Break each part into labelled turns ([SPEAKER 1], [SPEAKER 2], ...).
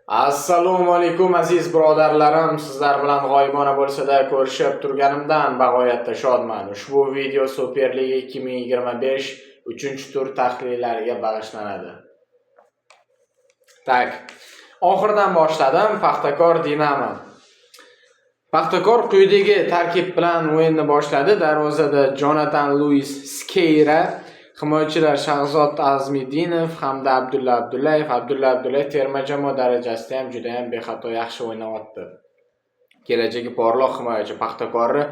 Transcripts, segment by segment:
[SPEAKER 1] Assalomu alaykum, aziz birodarlarim. Sizlar bilan g'oyibona bo'lsa-da ko'rishib turganimdan bag'oyatda shodman. Ushbu video Superliga 2025 3-tur tahlillariga bag'ishlanadi. Так, oxiridan boshladim. Paxtakor, Dinamo. Paxtakor quyidagi tarkib bilan o'yinni boshladi. Darvozada Jonatan Luis Skeyra, himoyachilar Shahzod Azmiddinov hamda Abdulla Abdullayev. Abdulla Abdullayev terma jamoa darajasida ham juda ham bexato yaxshi o'ynayapti. Kelajagi porloq himoyachi, Paxtakorni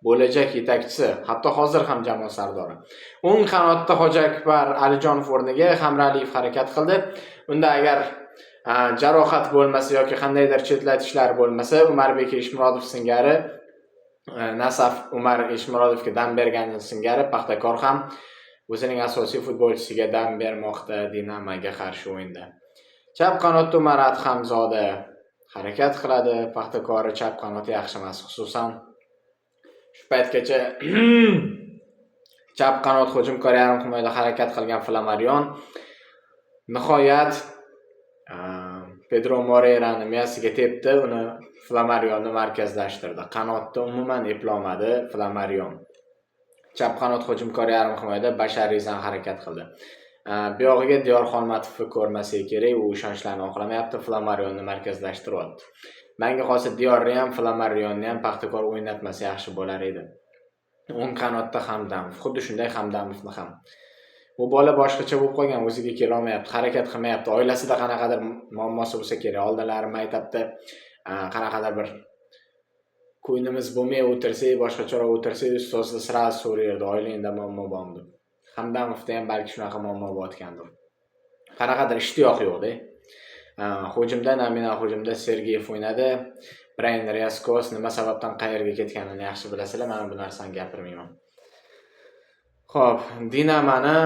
[SPEAKER 1] bo'lajak yetakchisi, hatto hozir ham jamoa sardori. O'ng qanotda Hoji Akbar Alijonov o'rniga Hamraliyev harakat qildi. Unda agar jarohat bo'lmasa yoki qandaydir chetlatishlar bo'lmasa, Umarbek Eshmurodov singari, Nasaf Umar Eshmurodovga dam bergani singari Paxtakor ham o'zining asosiy futbolchisiga dam bermoqda Dinamoga qarshi o'yinda. Chap qanotda Umar Adhamzoda harakat qiladi. Paxtakori chap qanoti yaxshi emas, xususan shu paytgacha chap qanot hujumkor yarim himoyada harakat qilgan Flamarion nihoyat Pedro Moreirani miyasiga tepdi, uni, Flamarionni markazlashtirdi. Qanotda umuman eplolmadi Flamarion. Chap qanot hujumkor yarim himoyada Bashar Rizan harakat qildi. Bu yog'iga Diyor Xolmatovni ko'rmasak kerak, u ishonchlarni oqlamayapti, Flamarionni markazlashtiryapti. Manga qolsa, Diyorni ham, Flamarionni ham Paxtakor o'ynatmasa yaxshi bo'lar edi. O'ng qanotda Hamdamov, xuddi shunday Hamdamovni ham. Bu bola boshqacha bo'lib qolgan, o'ziga kelolmayapti, harakat qilmayapti. Oilasida qanaqadir muammosi bo'lsa kerak. Oldinlari maktabda qanaqadir bir ko'nglimiz bo'lmay o'tirsak, boshqacharoq o'tirsak, ustozlar сразу so'raydi, oilangda muammo bormi deb. Hamdamovda ham balki shunaqa muammo bo'layotgandir. Qanaqadir ishtiyoq yo'qda. Hujumda, nominal hujumda Sergeyev o'ynadi. Brayan Riaskos nima sababdan qayerga ketganini yaxshi bilasizlar, mana bu narsani gapirmayman. Xo'p, Dinamoni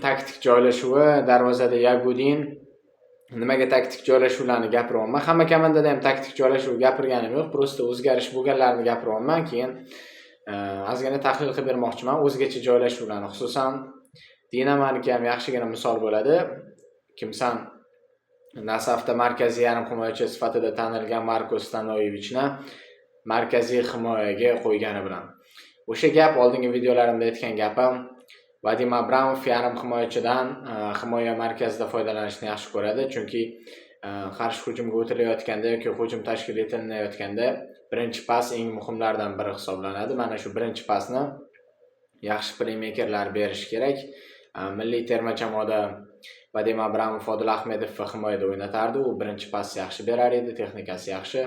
[SPEAKER 1] taktik joylashuvi: darvozada Yagudin. Nimaga taktik joylashuvlarni gapiryapman? Hamma komandada ham taktik joylashuv gapirganim yo'q, просто o'zgarish bo'lganlarini gapiryapman. Keyin ozgina tahlil qilib bermoqchiman o'zgacha joylashuvlarni. Xususan, Dinamoniki ham yaxshigina misol bo'ladi. Kimsan Nasafda markaziy yarim himoyachi sifatida tanilgan Marko Stanoyevichni markaziy himoyaga qo'ygani bilan. O'sha gap, oldingi videolarimda aytgan gapim, Vadim Abramov yarim himoyachidan himoya markazida foydalanishni yaxshi ko'radi, chunki qarshi hujumga o'tilayotganda yoki hujum tashkil etilayotganda birinchi pas eng muhimlardan biri hisoblanadi. Mana shu birinchi pasni yaxshi pleymekerlar berishi kerak. Milliy terma jamoada Vadim Abramov Odil Ahmedovni himoyada o'ynatardi. U birinchi pas yaxshi berar edi, texnikasi yaxshi.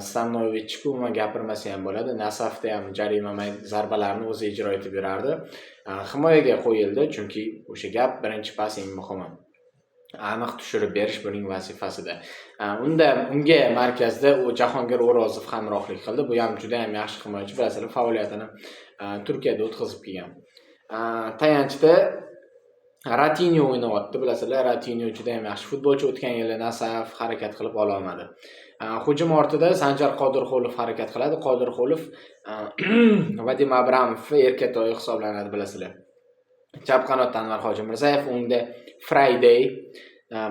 [SPEAKER 1] Stanoyevichku umuman gapirmasa ham bo'ladi. Nasafda ham jarima zarbalarini o'zi ijro etib yurardi. Himoyaga qo'yildi, chunki o'sha gap, birinchi pas eng muhimi. Aniq tushirib berish buning vazifasida. Unda unga markazda u Jahongir O'rozov hamrohlik qildi. Bu ham juda ham yaxshi himoyachi, bilasizlar, faoliyatini Turkiyada o'tkazib kelgan. Tayanchda Ratinho o'ynayapti, bilasizlar, Ratinho juda ham yaxshi futbolchi, o'tgan yili Nasaf harakat qilib ola olmadi. Hujum ortida Sanjar Qodirxo'lov harakat qiladi. Qodirxo'lov Vadim Abramov erkatoyi hisoblanadi, bilasizlar. Chap qanotda Anvar Hojimirzayev, o'ngda Friday,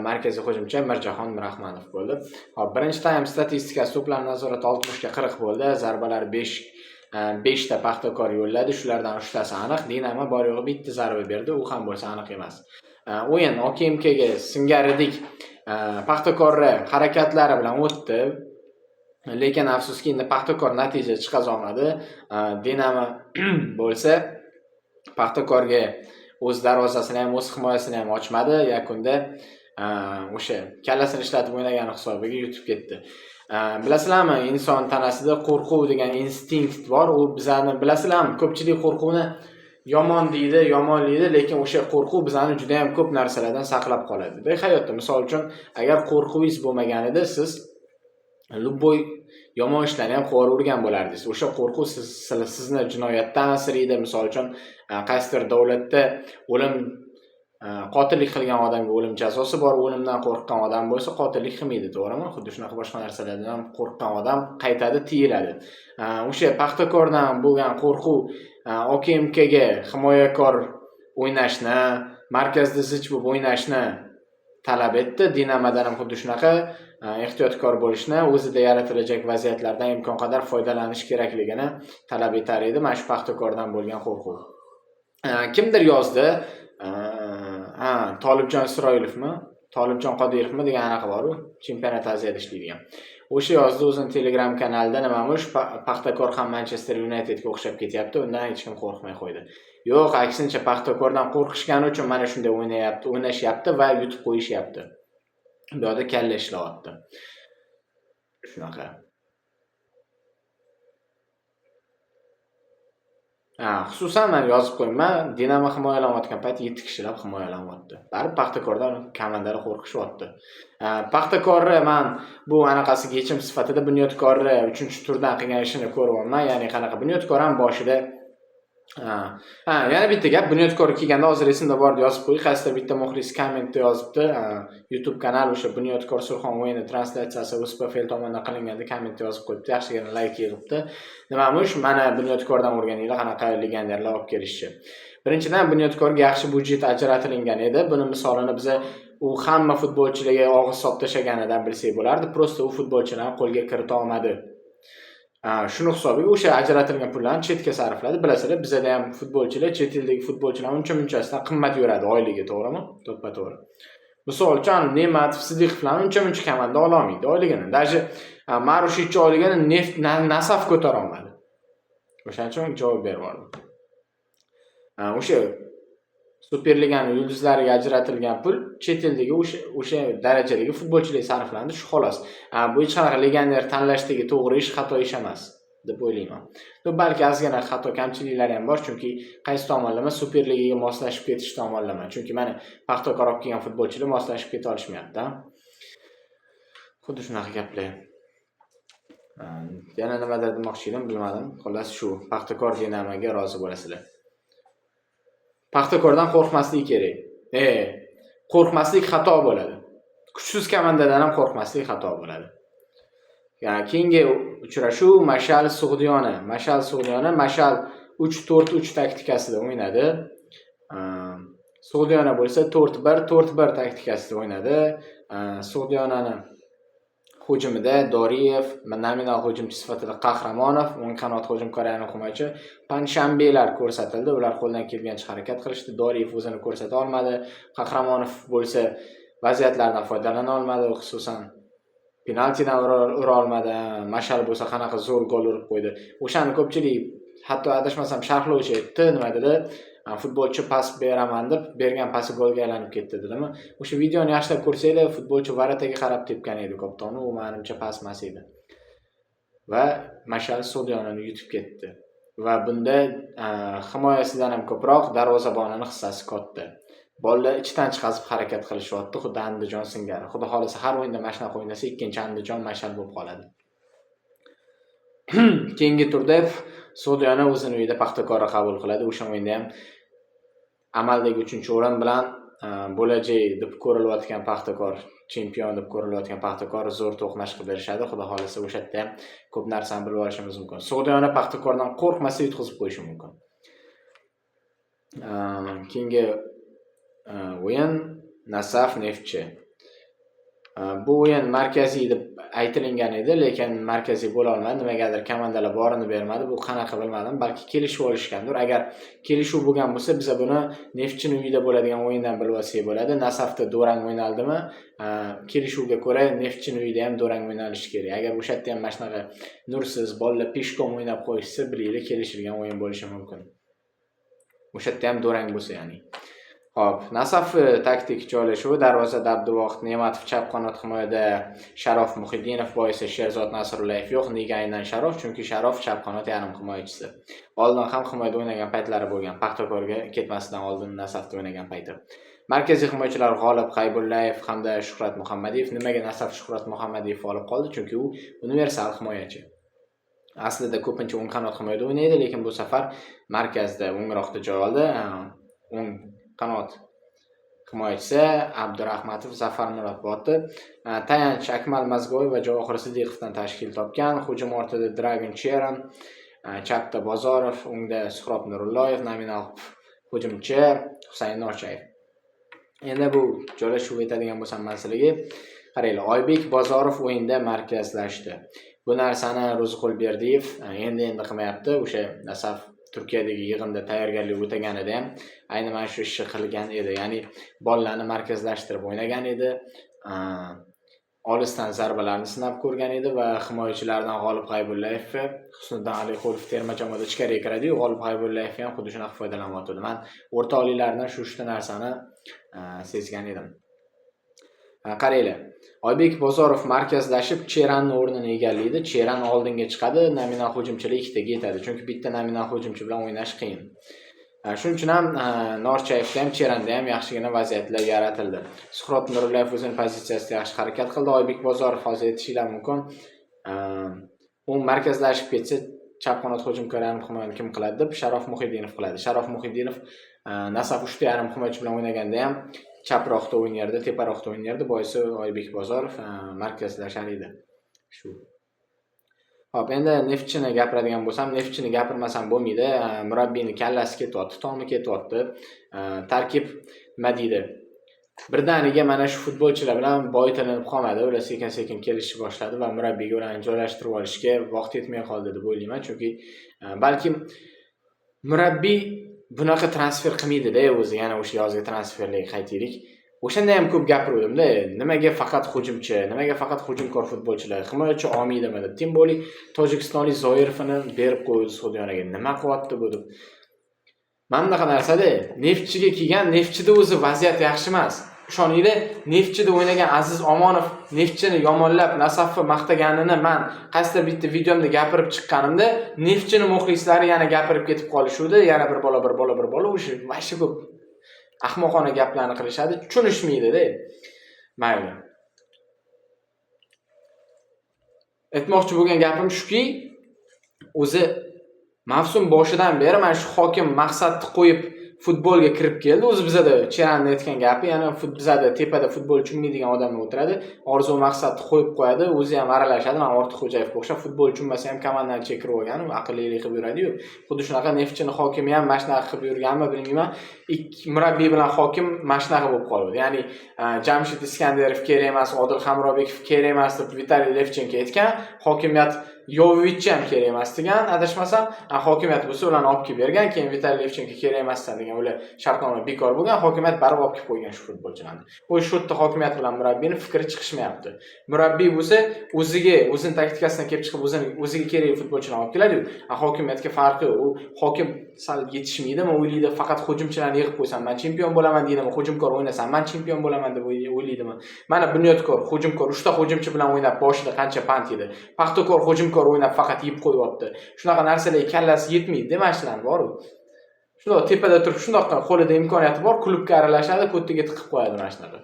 [SPEAKER 1] markaziy hujumchi Mirjahon Mirahmanov bo'ldi. Hop, birinchi taym statistikasi: to'plar nazorati 60 ga 40 bo'ldi. Zarbalar 5 5 ta Paxtakor yo'lladi, shulardan 3 tasi aniq. Dinamo bor yo'g'i bitta zarba berdi, u ham bo'lsa aniq emas. O'yin OKMKga singaridik Paxtakorni harakatlari bilan o'tdi. Lekin afsuski, endi Paxtakor natija chiqaza olmadi. Dinamo bo'lsa Paxtakorga o'z darvozasini ham, o'z himoyasini ham ochmadi. Yakunda o'sha kallasini ishlatib o'ynagani hisobiga yutib ketdi. Bilasizlarmi, inson tanasida qo'rquv degan instinkt bor. U bizani, bilasizlarmi, ko'pchilik qo'rquvni yomon deydi, yomonlaydi, lekin o'sha qo'rquv bizani juda ham ko'p narsalardan saqlab qoladi hayotda. Misol uchun, agar qo'rquvingiz bo'lmaganida, siz любой yomon ishlarni ham qilavergan bo'lardingiz. O'sha qo'rquv sizni jinoyatdan asraydi. Misol uchun, qaysidir davlatda o'lim, qotillik qilgan odamga o'lim jazosi bor. O'limdan qo'rqqan odam bo'lsa, qotillik qilmaydi, to'g'rimi? Xuddi shunaqa boshqa narsalardan ham qo'rqqan odam qaytadi, tiyiladi. O'sha Paxtakordan bo'lgan qo'rquv OKMKga himoyakor o'ynashni, markazda zich bo'lib o'ynashni talab etdi. Dinamodan ham xuddi shunaqa ehtiyotkor bo'lishni, o'zida yaratilajak vaziyatlardan imkon qadar foydalanish kerakligini talab etar edi. Mana shu Paxtakordan bo'lgan qo'rquv. Kimdir yozdi, ha, Tolibjon Isroilovmi? Tolibjon Qodirovmi degan anaqa bor-u, Chempionat Aziyada ishlaydigan. O'sha yozdi o'zini Telegram kanalida, nimamush, Paxtakor ham Manchester Unitedga o'xshab ketyapti, undan hech kim qo'rqmay qo'ydi. Yo'q, aksincha Paxtakordan qo'rqishgani uchun mana shunday o'ynayapti, o'ynashyapti va yutib qo'yishyapti. Bu yoqda kalla ishlayapti. Shunaqa. Ha, xususan men yozib qo'yman, Dinamo himoyalanayotgan payt 7 kishilab himoyalanyapti. Baribir Paxtakordan komandalar qo'rqishyapti. Paxtakorni men bu anaqasiga yechim sifatida Bunyodkorni 3-turdan qilgan ishini ko'ryapman. Ya'ni qanaqa Bunyodkor ham boshida ha, yana bitta gap, Bunyodkor kelganda hozir esimda bor, yozib qo'y, qaysidir bitta muxlis kommentda yozibdi. YouTube kanal o'sha Bunyodkor Surxon o'yini translyatsiyasi USPFL tomonidan qilinganda kommentda yozib qo'yibdi, yaxshigina layk yig'ibdi. Nimamush, mana Bunyodkordan o'rganinglar qanaqa legionerlar olib kelishni. Birinchidan Bunyodkorga yaxshi budjet ajratilgan edi. Buni misolini biza u hamma futbolchilarga og'iz solib tashlaganidan bilsak bo'lardi. Prosta u futbolchilarni qo'lga kirita olmadi. Shuni hisobiga o'sha ajratilgan pullarni chetga sarfladi. Bilasizlar, bizada ham futbolchilar, chet eldagi futbolchilar uncha-munchasidan qimmat yuradi oyligi, to'g'rimi? To'ppa-to'g'ri. Misol uchun, Ne'matov, Sidiqovlarni uncha-muncha komanda ola olmaydi oyligini. Даже Marushich oyligini Neft Nasaf ko'tara olmadi. O'shaning uchun javob berib yubordim. O'sha Superligani yulduzlariga ajratilgan pul chet eldagi o'sha darajadagi futbolchilarga sarflandi, shu xolos. Bu hech qanaqa legioner tanlashdagi to'g'ri ish, xato ish emas deb o'ylayman. Balki ozgina xato kamchiliklari ham bor, chunki qaysi tomonlama Superligaga moslashib ketish tomonlama. Chunki mana Paxtakor olib kelgan futbolchilar moslashib keta olishmayapti. Xuddi shunaqa gaplar. Yana nimadir demoqchi edim, bilmadim. Xullas shu Paxtakor Dinamoga rozi bo'lasizlar. Paxtakordan qo'rqmaslik kerak. Qo'rqmaslik xato bo'ladi. Kuchsiz komandadan ham qo'rqmaslik xato bo'ladi. Ya'ni keyingi uchrashuv Mashal Sug'diyona. Mashal Sug'diyona, Mashal 3-4-3 taktikasida o'ynadi. Sug'diyona bo'lsa 4-1-4-1 taktikasida o'ynadi. Sug'diyonani hujumida Doriyev, nominal hujumchi sifatida Qahramonov, o'ng qanot hujumkor yarim himoyachi Panshanbelar ko'rsatildi. Ular qo'ldan kelgancha harakat qilishdi. Doriyev o'zini ko'rsata olmadi. Qahramonov bo'lsa vaziyatlardan foydalana olmadi, xususan penaltidan ura olmadi. Mashal bo'lsa qanaqa zo'r gol urib qo'ydi. O'shani ko'pchilik, hatto adashmasam sharhlovchi aytdi, nima dedi? Futbolchi pas beraman deb bergan pasi golga aylanib ketdi dedimi? O'sha videoni yaxshilab ko'rsanglar, futbolchi varataga qarab tepgan edi koptoni, u menimcha pas emas edi. Va Mashal Sug'diyonani yutib ketdi. Va bunda himoyasidan ham ko'proq darvozabonining hissasi katta. Bolalar ichdan chiqazib harakat qilishyapti, xuddi Andijon singari. Xudo xolasa har o'yinda mana shunaqa o'ynasa, ikkinchi Andijon Mashal bo'lib qoladi. Keyingi turda Sug'diyona o'zini uyida Paxtakorni qabul qiladi. O'sha o'yinda ham amaldagi 3-o'rin bilan bo'lajak deb ko'rilayotgan Paxtakor, chempion deb ko'rilayotgan Paxtakor zo'r to'qnash qilib berishadi. Xudo xolasa o'sha yerda ham ko'p narsani bilib olishimiz mumkin. Sug'diyona Paxtakordan qo'rqmasa yutqizib qo'yishi mumkin. Keyingi o'yin Nasaf Neftchi. Bu o'yin markaziy deb aytilingan edi, lekin markaziy bo'la olmadi. Nimagadir komandalar borini bermadi. Bu qanaqa bilmadim, balki kelishuv olishgandir. Agar kelishuv bo'lgan bo'lsa, biz buni Neftchining uyida bo'ladigan o'yindan bilib olsak bo'ladi. Nasafda durang o'ynaldimi? Kelishuvga ko'ra Neftchining uyida ham durang o'ynalishi kerak. Agar o'sha yerda ham mana shunaqa nursiz bolalar peshkom o'ynab qo'yishsa, bilinglar kelishilgan o'yin bo'lishi mumkin. O'sha yerda ham durang bo'lsa, ya'ni. Xo'p, Nasaf taktik joylashuvi: darvozada Abduvohid Ne'matov, chap qanot himoyada Sharof Muhiddinov, boisi Sherzod Nasrullayev yo'q. Nega aynan Sharof? Chunki Sharof chap qanot yarim himoyachisi. Oldin ham himoyada o'ynagan paytlari bo'lgan, Paxtakorga ketmasidan oldin Nasafda o'ynagan payti. Markaziy himoyachilar G'olib Qaybullayev hamda Shuhrat Muhammadiyev. Nimaga Nasaf Shuhrat Muhammadiyev olib qoldi? Chunki u universal himoyachi. Aslida ko'pincha o'ng qanot himoyada o'ynaydi, lekin bu safar markazda o'ngroqda joy oldi. O'ng qanot himoyachisi Abdurahmatov Zafar Murod Botir. Tayanch Akmal Mazgoyev va Javohir Sidiqovdan tashkil topgan. Hujum ortida Dragon Cheran, chapda Bozorov, o'ngda Suhrob Nurulloyev, nominal hujumchi Husayn Norchayev. Endi bu joylashuvga aytadigan bo'lsam man sizlarga, qaranglar, Oybek Bozorov o'yinda markazlashdi. Bu narsani Ro'ziqul Berdiyev endi qilmayapti. O'sha Nasaf Turkiyadagi yig'inda tayyorgarlik o'taganida ham ayni mana shu ishni qilgan edi. Ya'ni bolalarni markazlashtirib o'ynagan edi. Olisdan zarbalarni sinab ko'rgan edi va himoyachilardan G'olib G'aybullayev, Husniddin Aliqulov terma jamoada ichkariga kiradi-yu, G'olib G'aybullayev ham xuddi shunaqa foydalanyapti. Men o'rtoqliklardan shu uchta narsani sezgan edim. Qaranglar, Oybek Bozorov markazlashib Cheranni o'rnini egallaydi. Cheran oldinga chiqadi, nominal hujumchilar ikkitaga yetadi. Chunki bitta nominal hujumchi bilan o'ynash qiyin. Shuning uchun ham Norchayevda ham, Cheranda ham yaxshigina vaziyatlar yaratildi. Suhrob Nurillayev o'zining pozitsiyasida yaxshi harakat qildi. Oybek Bozorov hozir aytishinglar mumkin. U markazlashib ketsa, chap qanot hujumkor yarim himoyani kim qiladi deb Sharof Muhiddinov qiladi. Sharof Muhiddinov Nasaf 3 yarim himoyachi bilan o'ynaganda ham chaproqda o'ynardi, teparoqda o'ynardi. Boisi Oybek Bozorov markazlashar edi. Shu. Xo'p, endi Neftchini gapiradigan bo'lsam, Neftchini gapirmasam bo'lmaydi. Murabbiyni kallasi ketyapti, tomi ketyapti. Tarkib nima deydi? Birdaniga mana shu futbolchilar bilan boyitilinib qolmadi. Ular sekin-sekin kelishib boshladi va murabbiyga ularni joylashtirib olishga vaqt yetmay qoldi deb o'ylayman. Chunki balkim murabbiy bunaqa transfer qilmaydi-da o'zi, yana o'sha yozgi transferlarga qaytaylik. O'shanda ham ko'p gapiruvdim-da, nimaga faqat hujumchi, nimaga faqat hujumkor futbolchilar, himoyachi olmaydimi deb. Тем более tojikistonlik Zoirovni berib qo'ydi Suxudyoniga. Nima qilyapti bu deb. Mana bunaqa narsada Neftchiga kelgan, Neftchida o'zi vaziyat yaxshi emas. Ishoninglar, Neftchida o'ynagan Aziz Omonov Neftchini yomonlab, Nasafni maqtaganini men qaysidir bitta videomda gapirib chiqqanimda, Neftchini muxlislari yana gapirib ketib qolishuvdi. Yana bir bola, bir bola, bir bola o'sha vahshiy ko'p ahmoqona gaplarni qilishadi, tushunishmaydi-da. Mayli. Aytmoqchi bo'lgan gapim shuki, o'zi mavsum boshidan beri mana shu hokim maqsadni qo'yib futbolga kirib keldi. O'zi bizada Cheranni aytgan gapi, ya'ni bizada tepada futbol tushunmaydigan odamlar o'tiradi. Orzu maqsadni qo'yib qo'yadi, o'zi ham aralashadi. Mana Ortiqxo'jayevga o'xshab futbol tushunmasa ham komandani ichiga kirib olgan, aqllilik qilib yuradi-yu. Xuddi shunaqa Neftchini hokimi ham mana shunaqa qilib yurganmi bilmayman. Ikki murabbiy bilan hokim mana shunaqa bo'lib qoldi. Ya'ni Jamshid Iskandarov kerak emas, Odil Hamrobekov kerak emas deb Vitaliy Levchenko aytgan, hokimiyat Yovovich ham kerak emas degan, adashmasam, hokimiyat bo'lsa ularni olib kelib bergan, keyin Vitaliy Levchenko kerak emasdan degan, ular shartnoma bekor bo'lgan, hokimiyat baribir olib kelib qo'ygan shu futbolchilarni. U shu yerda hokimiyat bilan murabbiyning fikri chiqishmayapti. Murabbiy bo'lsa o'ziga, o'zining taktikasidan kelib chiqib, o'ziga kerakli futbolchilarni olib keladi-yu, hokimiyatga farqi yo'q. U hokim sal yetishmaydimi, o'ylaydi, faqat hujumchilarni yig'ib qo'ysam men chempion bo'laman deydimi, hujumkor o'ynasam men chempion bo'laman deb o'ylaydimi? Mana Bunyodkor hujumkor, 3 ta hujumchi bilan o'ynab boshida qancha pant yedi. Paxtakor hujumkor o'ynab faqat yeb qo'yyapti. Shunaqa narsalarga kallasi yetmaydi, mana shularni bor-u. Shundoq tepada turib, shundoq qo'lida imkoniyati bor, klubga aralashadi, ko'tiga tiqib qo'yadi mana shunaqa.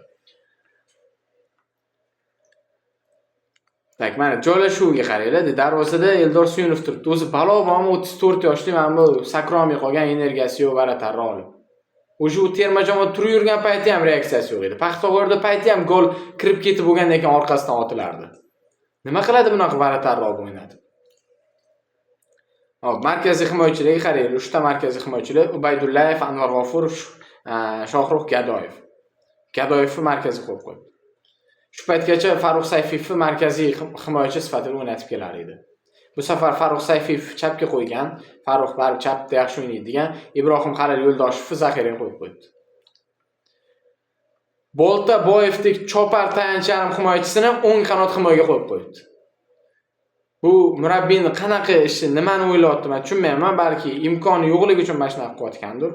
[SPEAKER 1] Tak, mana joylashuvga qaranglar, darvozada Eldor Suyunov turibdi. O'zi balo bormi, 34 yoshli, mana bu sakromay qolgan, energiyasi yo'q, varatarni olib. O'sha u terma jamoa turib yurgan payti ham reaksiyasi yo'q edi. Paxtakorda payti ham gol kirib ketib bo'lgandan keyin orqasidan otilardi. Nima qiladi bunaqa varatarni olib o'ynatib? Hop, markaziy himoyachilarga qaranglar. 3 ta markaziy himoyachilar: Ubaydullayev, Anvar G'ofurov, Shohrux Gadoyev. Gadoyevni markazga qo'yib qo'yibdi. Shu paytgacha Farruh Sayfiyevni markaziy himoyachi sifatida o'ynatib kelar edi. Bu safar Farruh Sayfiyev chapga qo'ygan, Farruh baribir chapda yaxshi o'ynaydi degan, Ibrohim Halil Yo'ldoshevni zaxiraga qo'yib qo'yibdi. Bolta Boyevdek chopar tayanch yarim himoyachisini o'ng qanot himoyaga qo'yib qo'yibdi. Bu murabbiyni qanaqa ishi, nimani o'ylayapti men tushunmayapman, balki imkoni yo'qligi uchun mana shunaqa qilayotgandir.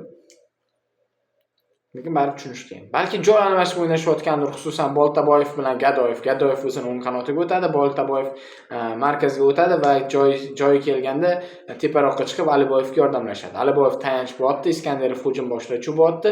[SPEAKER 1] Lekin baribir tushunish qiyin. Balki joy almashib o'ynashayotgandir, xususan Boltaboyev bilan Gadoyev. Gadoyev o'zini o'ng qanotiga o'tadi, Boltaboyev markazga o'tadi va joyi kelganda teparoqqa chiqib Aliboyevga yordamlashadi. Aliboyev tayanch bo'lyapti, Iskandarov hujum boshlovchi bo'lyapti.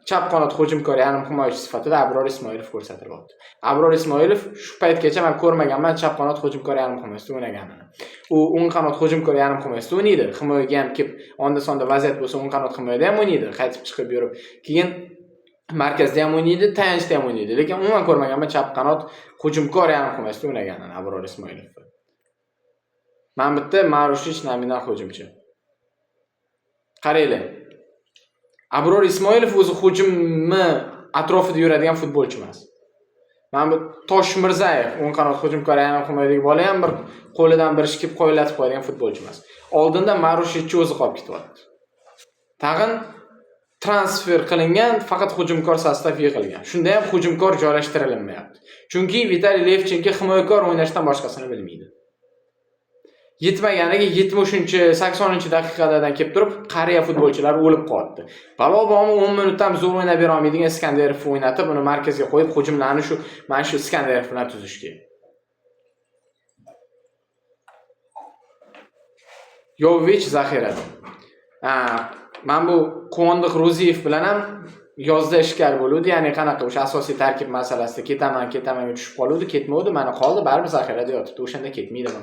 [SPEAKER 1] Chap qanot hujumkor yarim himoyachi sifatida Abror Ismoilov ko'rsatilyapti. Abror Ismoilov shu paytgacha men ko'rmaganman chap qanot hujumkor yarim himoyasida o'ynaganini. U o'ng qanot hujumkor yarim himoyasida o'ynaydi. Himoyaga ham kelib, onda-sonda vaziyat bo'lsa o'ng qanot himoyada ham o'ynaydi, qaytib chiqib yurib. Keyin markazda ham o'ynaydi, tayanchda ham o'ynaydi. Lekin umuman ko'rmaganman chap qanot hujumkor yarim himoyasida o'ynaganini Abror Ismoilov. Mana bu yerda Marushich nominal hujumchi. Qaranglar. Abror Ismoilov o'zi hujumni atrofida yuradigan futbolchi emas. Mana bu Toshmirzayev, o'ng qanot hujumkor yarim himoyadagi bola ham bir qo'lidan bir ish kelib qoyillatib qo'yadigan futbolchi emas. Oldinda Marushich o'zi qolib ketyapti. Tag'in transfer qilingan, faqat hujumkor sostav yig'ilgan. Shunda ham hujumkor joylashtirilmayapti. Chunki Vitaliy Levchenko himoyakor o'ynashdan boshqasini bilmaydi. Yetmaganiga 70-80 daqiqalardan kelib turib, qariya futbolchilar o'lib qolyapti. Balo bormi, 10 minutda ham zo'r o'ynab bera olmaydigan Iskandarov o'ynatib, uni markazga qo'yib, hujumlarni shu mana shu Iskandarov bilan tuzish kerak. Yovich zaxirada. Mana bu Quvondiq Ro'ziyev bilan ham yozda ishkal bo'luvdi. Ya'ni qanaqa o'sha asosiy tarkib masalasida ketaman, ketamanga tushib qoluvdi, ketmovdi, mana qoldi, baribir zaxirada yotibdi. O'shanda ketmaydimi?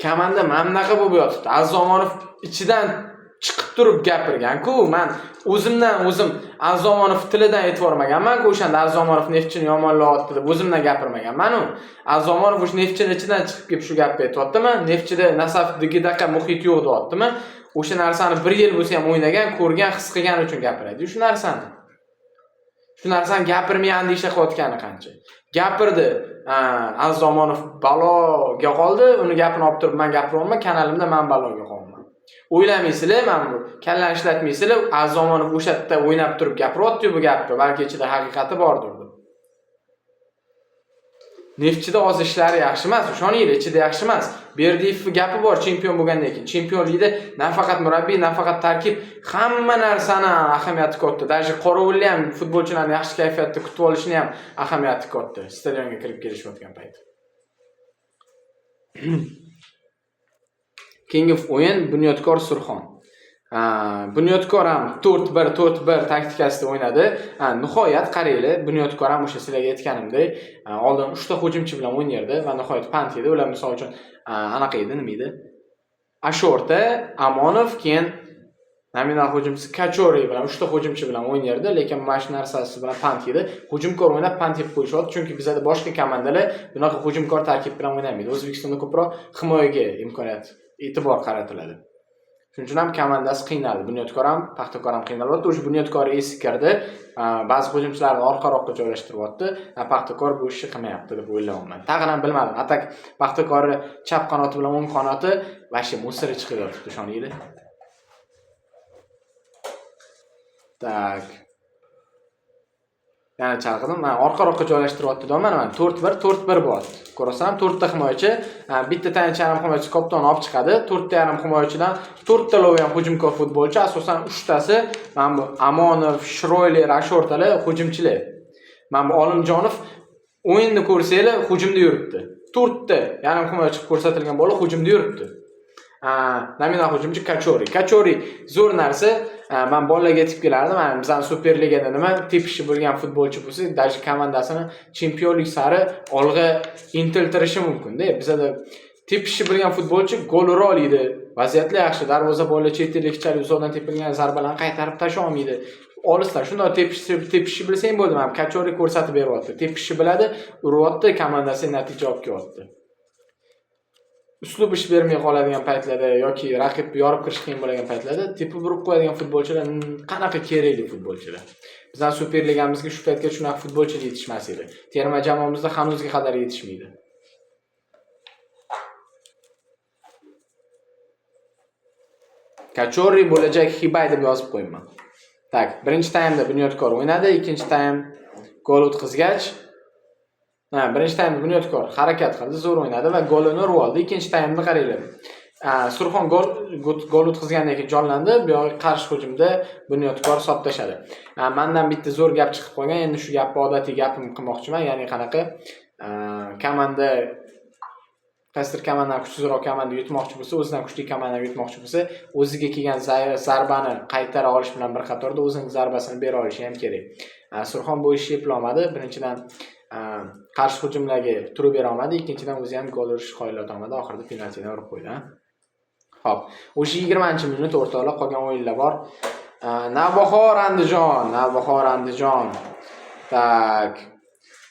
[SPEAKER 1] Komanda mana bunaqa bo'lib yotibdi. Aziz Omonov ichidan chiqib turib gapirgan-ku. Men o'zimdan o'zim Aziz Omonov tilidan aytvormaganman-ku o'shanda Aziz Omonov Neftchini yomonlayapti deb o'zimdan gapirmaganman-u. Aziz Omonov o'sha Neftchini ichidan chiqib kelib shu gapni aytyaptimi? Neftchida Nasafdagidaqa muhit yo'q deyaptimi? O'sha narsani bir yil bo'lsa ham o'ynagan, ko'rgan, his qilgani uchun gapiradi shu narsani. Shu narsani gapirmay andisha qilayotgani qancha. Gapirdi. Aziz Omonov baloga qoldi. Uni gapini olib turib men gapiryapman, kanalimda men baloga qolman. O'ylamaysizlar, mana bu kallani ishlatmaysizlar. Aziz Omonov o'sha yerda o'ynab turib gapiryapti bu gapni, balki ichida haqiqati bordir deb. Neftchida hozir ishlari yaxshi emas, ishoninglar, ichida yaxshi emas. Berdiyevning gapi bor chempion bo'lgandan keyin. Chempionlikda nafaqat murabbiy, nafaqat tarkib, hamma narsani ahamiyati katta. Даже qorovulli ham futbolchilarni yaxshi kayfiyatda kutib olishini ham ahamiyati katta. Stadionga kirib kelishayotgan payt. Keyingi o'yin Bunyodkor Surxon. Bunyodkor ham 4-1, 4-1 taktikasida o'ynadi. Nihoyat qaranglar, Bunyodkor ham o'sha sizlarga aytganimdek, oldin 3 ta hujumchi bilan o'ynardi va nihoyat pand yedi. Ular misol uchun anaqa edi, nima edi? Ashorta, Amonov, keyin nominal hujumchisi Kachori bilan 3 ta hujumchi bilan o'ynardi, lekin mana shu narsasi bilan pand yedi. Hujumkor o'ynab pand yeb qo'yishyapti, chunki bizada boshqa komandalar bunaqa hujumkor tarkib bilan o'ynamaydi. O'zbekistonda ko'proq himoyaga imkoniyat, e'tibor qaratiladi. Shuning uchun ham komandasi qiynaldi. Bunyodkor ham, Paxtakor ham qiynalyapti. O'sha Bunyodkor esi kirdi. Ba'zi hujumchilarni orqaroqqa joylashtiryapti. Paxtakor bu ishni qilmayapti deb o'ylayapman. Tag'in ham bilmadim. Atak Paxtakorni chap qanoti bilan o'ng qanoti вообще musiri chiqib yotibdi, ishoninglar. Так. Yana chalg'idim. Mana orqaroqqa joylashtiryapti mana 4-1, 4-1 bo'lyapti. Ko'rasan ham 4 ta himoyachi, bitta tayanch yarim himoyachi kapitonni olib chiqadi. 4 ta yarim himoyachidan 4 talovi ham hujumkor futbolchi, asosan 3 tasi mana bu Amonov, Shroyler, Ashortalar hujumchilar. Mana bu Olimjonov o'yinni ko'rsanglar hujumda yuribdi. 4 ta yarim himoyachi ko'rsatilgan bola hujumda yuribdi. Nominal hujumchi Kachori. Kachori zo'r narsa. Men bolalarga aytib kelardim, mana bizning Superligada nima tepishi bo'lgan futbolchi bo'lsa, даже komandasini chempionlik sari olg'a intiltirishi mumkin-da. Bizada tepishi bilgan futbolchi gol ura oladi. Vaziyatlar yaxshi, darvozabonlar chet ellikchalik uzoqdan tepilgan zarbalarni qaytarib tasha olmaydi. Olislar shunday tepishni bilsang bo'ldi. Mana Kachori ko'rsatib beryapti. Tepishni biladi, uryapti, komandasi natija olib kelyapti. Uslub ish bermay qoladigan paytlarda yoki raqib yorib kirish qiyin bo'lgan paytlarda tepib urib qo'yadigan futbolchilar qanaqa kerakli futbolchilar. Bizning Superligamizga shu paytga shunaqa futbolchilar yetishmas edi. Terma jamoamizda hanuzga qadar yetishmaydi. Kachori bo'lajak Xibay deb yozib qo'yman. Tak, birinchi taymda Bunyodkor o'ynadi, ikkinchi taym gol o'tkazgach, birinchi taymda Bunyodkor harakat qildi, zo'r o'ynadi va golini urib oldi. Ikkinchi taymda qaranglar. Surxon gol o'tkazgandan keyin jonlandi, bu yoq qarshi hujumda Bunyodkor hisob tashladi. Mendan bitta zo'r gap chiqib qolgan, endi shu gapni odatiy gapim qilmoqchiman, ya'ni qanaqa, komanda qaysidir komandadan kuchsizroq komanda yutmoqchi bo'lsa, o'zidan kuchli komandani yutmoqchi bo'lsa, o'ziga kelgan zarbani qaytara olish bilan bir qatorda o'zining zarbasini bera olishi ham kerak. Surxon bu ishni eplolmadi. Birinchidan, qarshi hujumlarga turib bera olmadi, ikkinchidan o'zi ham gol urishni qoyillata olmadi, oxirida penaltidan urib qo'ydi, ha. Xo'p, o'sha 20-minut o'rtoqlar, qolgan o'yinlar bor. Navbahor Andijon, Navbahor Andijon. Tak.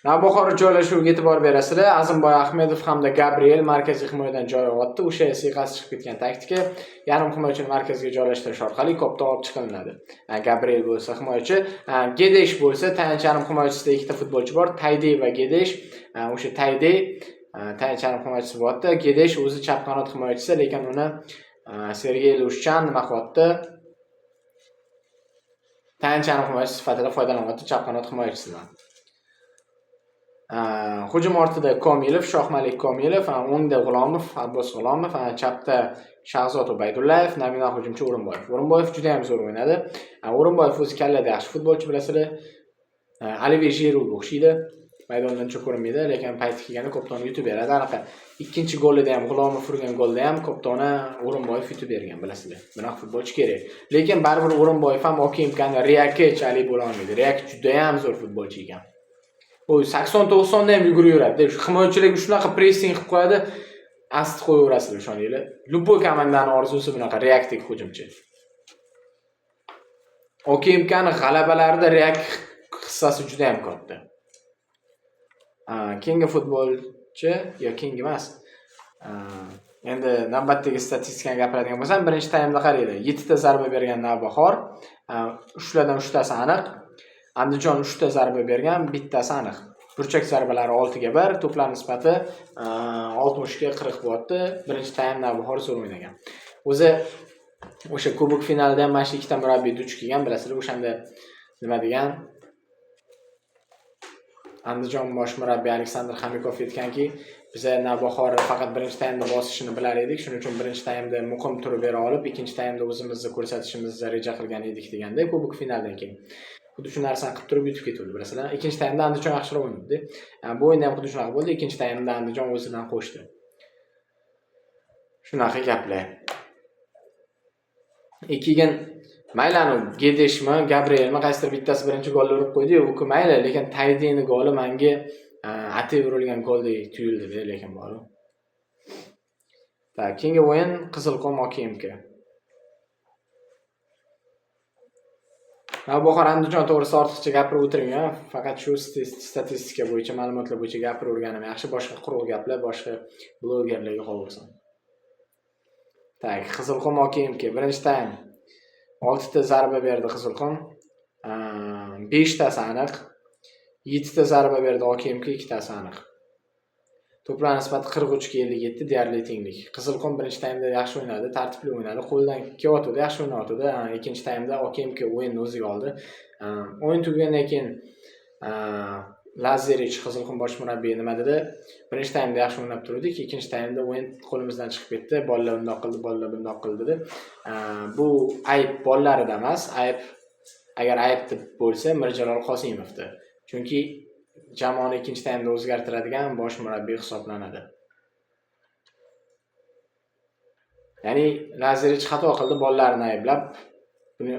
[SPEAKER 1] Navbahor joylashuviga e'tibor berasizlar. Azimboy Ahmedov hamda Gabriel markaziy himoyadan joy olyapti. O'sha siyqasi chiqib ketgan taktika yarim himoyachini markazga joylashtirish orqali koptok olib chiqilinadi. Gabriel bo'lsa himoyachi, Gedesh bo'lsa tayanch yarim himoyachisida ikkita futbolchi bor, Taydey va Gedesh. O'sha Taydey tayanch yarim himoyachisi bo'lyapti. Gedesh o'zi chap qanot himoyachisi, lekin uni Sergey Lushchan nima qilyapti? Tayanch yarim himoyachi sifatida foydalanyapti chap qanot himoyachisidan. Hujum ortida Komilov, Shohmalik Komilov, o'ngda G'ulomov, Abbos G'ulomov, chapda Shahzod Ubaydullayev, nominal hujumchi O'rinboyev. O'rinboyev juda ham zo'r o'ynadi. O'rinboyev o'zi kallada yaxshi futbolchi, bilasizlar. Olivier Jiruga o'xshaydi. Maydonda uncha ko'rinmaydi, lekin payti kelganda koptoni yutib beradi. Anaqa ikkinchi golida ham, G'ulomov urgan golda ham koptoni O'rinboyev yutib bergan, bilasizlar. Bunaqa futbolchi kerak. Lekin baribir O'rinboyev ham OKMKni Riyakechalik bo'la olmaydi. Riyak juda ham zo'r futbolchi ekan. U 80-90 da ham yuguraveradi. Shu himoyachilarga shunaqa pressing qilib qo'yadi, asti qo'yaverasizlar, ishoninglar. Любой komandani orzusi bunaqa Reaktik hujumchi. OKMKni g'alabalarida Reak hissasi juda ham katta. Keyingi futbolchi yo keyingi emas. Endi navbatdagi statistikani gapiradigan bo'lsam, birinchi taymda qaranglar, 7 ta zarba bergan Navbahor, ulardan 3 tasi aniq. Andijon 3 ta zarba bergan, bittasi aniq. Burchak zarbalari 6 ga 1, to'plar nisbati 60 ga 40 bo'lyapti. Birinchi taym Navbahor zo'r o'ynagan. O'zi o'sha kubok finalida ham mana shu ikkita murabbiy duch kelgan, bilasizlar, o'shanda nima degan? Andijon bosh murabbiyi Aleksandr Xomikov aytganki, biza Navbahorni faqat birinchi taymda bosishini bilar edik, shuning uchun birinchi taymda muqim turib bera olib, ikkinchi taymda o'zimizni ko'rsatishimizni reja qilgan edik deganda kubok finaldan keyin. Xuddi shu narsani qilib turib yutib ketuvdi, bilasizlar. Ikkinchi taymda Andijon yaxshiroq o'ynadi. Bu o'yinda ham xuddi shunaqa bo'ldi. Ikkinchi taymda Andijon o'zidan qo'shdi. Shunaqa gaplar. Keyin mayli anu Gedeshmi, Gabrielmi, qaysidir bittasi birinchi golni urib qo'ydi-yu, u mayli, lekin Taydini goli menga atay urilgan goldek tuyuldi, lekin bor. Так, keyingi o'yin Qizilqum OKMK. Navbahor Andijon to'g'risida ortiqcha gapirib o'tirmayman, faqat shu statistika bo'yicha, ma'lumotlar bo'yicha gapiraverganim yaxshi, boshqa quruq gaplar boshqa blogerlarga qolsin. Так, Qizilqum OKMK birinchi taym 6 ta zarba berdi Qizilqum. 5 tasi aniq. 7 ta zarba berdi OKMK, 2 tasi aniq. To'plar nisbati 43 ga 57, deyarli tenglik. Qizilqum birinchi taymda yaxshi o'ynadi, tartibli o'ynadi, qo'ldan kelyotgandi, yaxshi o'ynayotgandi. Ikkinchi taymda OKMK o'yinni o'ziga oldi. O'yin tugagandan keyin Lazerich Qizilqum bosh murabbiyi nima dedi? Birinchi taymda yaxshi o'ynab turdik, ikkinchi taymda o'yin qo'limizdan chiqib ketdi. Bolalar undoq qildi, bolalar bundoq qildi dedi. Bu ayb bolalarida emas, ayb agar ayb deb bo'lsa Mirjalol Qosimovda. Chunki jamoani ikkinchi taymda o'zgartiradigan bosh murabbiy hisoblanadi. Ya'ni Lazerich xato qildi, bolalarni ayblab, buni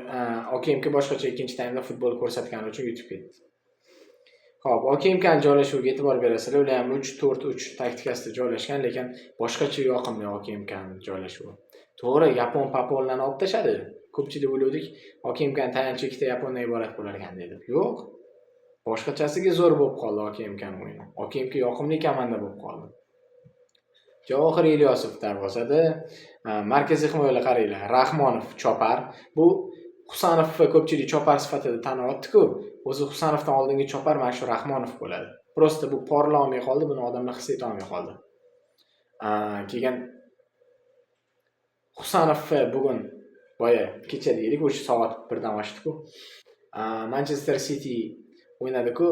[SPEAKER 1] OKMK boshqacha ikkinchi taymda futbol ko'rsatgani uchun yutib ketdi. Xo'p, OKMKni joylashuviga e'tibor berasizlar, ular ham 3-4-3 taktikasida joylashgan, lekin boshqacha yoqimli OKMKni joylashuvi. To'g'ri, yapon paponlarni olib tashladi. Ko'pchilik o'yladik, OKMKni tayanchi ikkita yapondan iborat bo'lar ekan dedi. Yo'q. Boshqachasiga zo'r bo'lib qoldi OKMKni o'yini. OKMK yoqimli komanda bo'lib qoldi. Javohir Ilyosov darvozada, markaziy himoyalar qaranglar, Rahmonov chopar. Bu Husanovni ko'pchilik chopar sifatida tanyapti-ku. O'zi Husanovdan oldingi chopar mana shu Rahmonov bo'ladi. Prosta bu porla olmay qoldi, buni odamlar his eta olmay qoldi. Keyin Husanovni bugun boya kecha deylik, o'sha soat 1dan oshdi-ku. Manchester City o'ynadi-ku.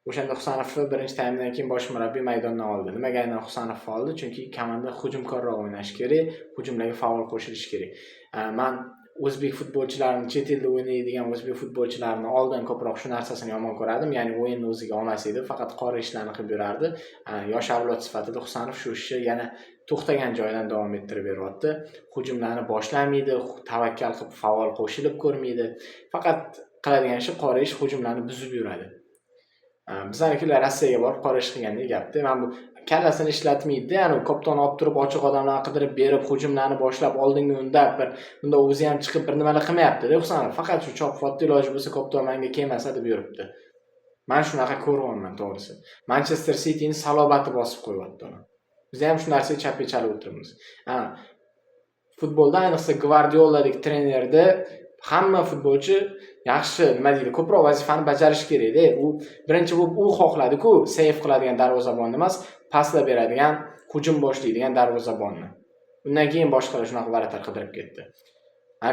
[SPEAKER 1] O'shanda Husanovni birinchi taymdan keyin bosh murabbiy maydondan oldi. Nimaga aynan Husanovni oldi? Chunki komanda hujumkorroq o'ynashi kerak, hujumlarga faol qo'shilishi kerak. Man o'zbek futbolchilarini, chet elda o'ynaydigan o'zbek futbolchilarini oldin ko'proq shu narsasini yomon ko'rardim. Ya'ni o'yinni o'ziga olmas edi, faqat qora ishlarni qilib yurardi. Yosh avlod sifatida Husanov shu ishni yana to'xtagan joyidan davom ettirib beryapti. Hujumlarni boshlamaydi, tavakkal qilib faol qo'shilib ko'rmaydi. Faqat qiladigan ishi qora ish, hujumlarni buzib yuradi. Bizanikilar Rossiyaga borib qora ish qilgandek gapda. Mana bu kallasini ishlatmaydi-da, ya'ni koptoni olib turib ochiq odamlarni qidirib berib, hujumlarni boshlab oldinga undab bir unda o'zi ham chiqib bir nimalar qilmayapti-da Husanov. Faqat shu chopib iloji bo'lsa kopton menga kelmasa deb yuribdi. Man shunaqa ko'ryapman, to'g'risi. Manchester Cityni salobati bosib qo'yyapti uni. Biz ham shu narsaga chapga chalib o'tiribmiz. Ha, futbolda, ayniqsa Gvardioladek trenerda hamma futbolchi yaxshi, nima deydi, ko'proq vazifani bajarishi kerakda. U birinchi bo'lib u xohladi-ku, seyf qiladigan darvozabonni emas, paslab beradigan, hujum boshlaydigan darvozabonni. Undan keyin boshqalar shunaqa вратарь qidirib ketdi.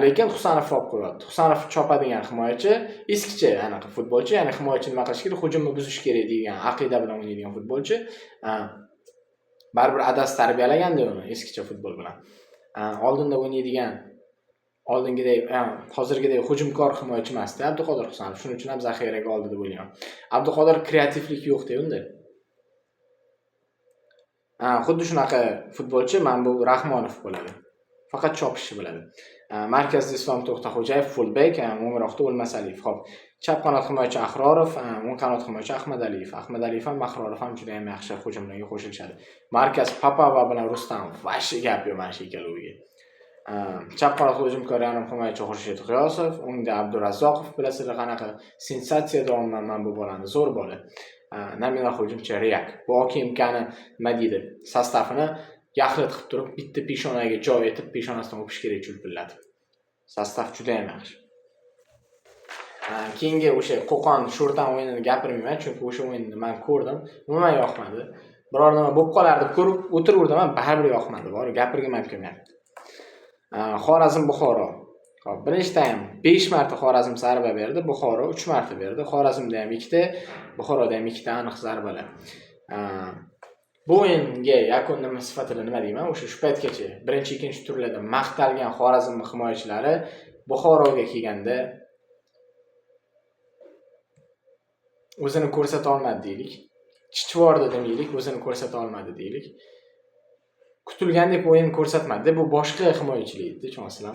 [SPEAKER 1] Lekin Husanov olib qo'yyapti. Husanov chopadigan himoyachi, eskicha anaqa futbolchi, ya'ni himoyachi nima qilish kerak, hujumni buzish kerak degan aqida bilan o'ynaydigan futbolchi. Baribir adasi tarbiyalaganda uni eskicha futbol bilan. Oldinda o'ynaydigan, oldingidek, hozirgidek hujumkor himoyachi emasda Abduqodir Husanov. Shuning uchun ham zaxiraga oldi deb o'ylayman. Abduqodir kreativlik yo'q-da unda. Xuddi shunaqa futbolchi mana bu Rahmonov bo'ladi. Faqat chopishni biladi. Markazda Islom To'xtaxo'jayev, fullbek, o'ngroqda O'lmasaliyev. Xo'p, chap qanot himoyachi Ahrorov, o'ng qanot himoyachi Ahmadaliyev. Ahmadaliyev ham, Ahrorov ham juda ham yaxshi hujumlarga qo'shilishadi. Markaz Papava bilan Rustamov. Вообще gap yo'q mana shu ikkaloviga. Chap qanot hujumkor yarim himoyachi Xurshid G'iyosov, o'ngda Abdurazzoqov, bilasizlar qanaqa sensatsiya deyapman man bu bolani, zo'r bola. Nominal hujumchi Reak. Bu OKMKni nima deydi, состав ini yaxlit qilib turib, bitta peshonaga joy etib, peshonasidan o'pish kerak chulpillatib. Состав juda ham yaxshi. Keyingi o'sha Qo'qon Sho'rtan o'yinini gapirmayman, chunki o'sha o'yinni men ko'rdim, umuman yoqmadi. Biror nima bo'lib qolar deb ko'rib o'tiraverdim, baribir yoqmadi. Bor, gapirgim ham kelmayapti. Xorazm Buxoro. Xo'p, birinchi taym 5 marta Xorazm zarba berdi, Buxoro 3 marta berdi. Xorazmda ham ikkita, Buxoroda ham ikkita aniq zarbalar. Bu o'yinga yakun nima sifatida nima deyman, o'sha shu paytgacha birinchi, ikkinchi turlarda maqtalgan Xorazm himoyachilari Buxoroga kelganda o'zini ko'rsata olmadi deylik. Chichvordi demaylik, o'zini ko'rsata olmadi deylik. Kutilgandek o'yin ko'rsatmadi. Bu boshqa himoyachilik edi, tushunasizlar.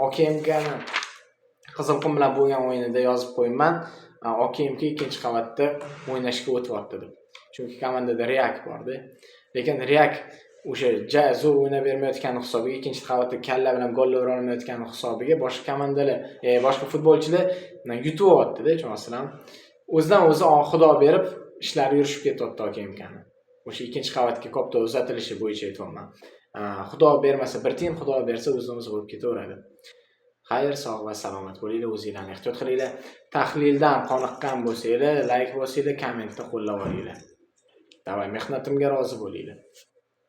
[SPEAKER 1] OKMKni Qizilqum bilan bo'lgan o'yinida yozib qo'yibman. OKMK ikkinchi qavatda o'ynashga o'tyapti deb. Chunki komandada Reak borda. Lekin Reak o'sha ja zo'r o'ynab bermayotgani hisobiga, ikkinchi qavatda kalla bilan gollar ura olmayotgani hisobiga boshqa komandalar, boshqa futbolchilar yutyapti-da, tushunasizlar. O'zidan o'zi xudo berib ishlari yurishib ketyapti OKMKni. O'sha ikkinchi qavatga kopta uzatilishi bo'yicha aytyapman. Xudo bermasa bir tiyin, xudo bersa o'zidan o'zi bo'lib ketaveradi. Xayr, sog' va salomat bo'linglar, o'zinglarni ehtiyot qilinglar. Tahlildan qoniqqan bo'lsanglar, like bosinglar, kommentda qo'llab olinglar. Давай, mehnatimga rozi bo'linglar.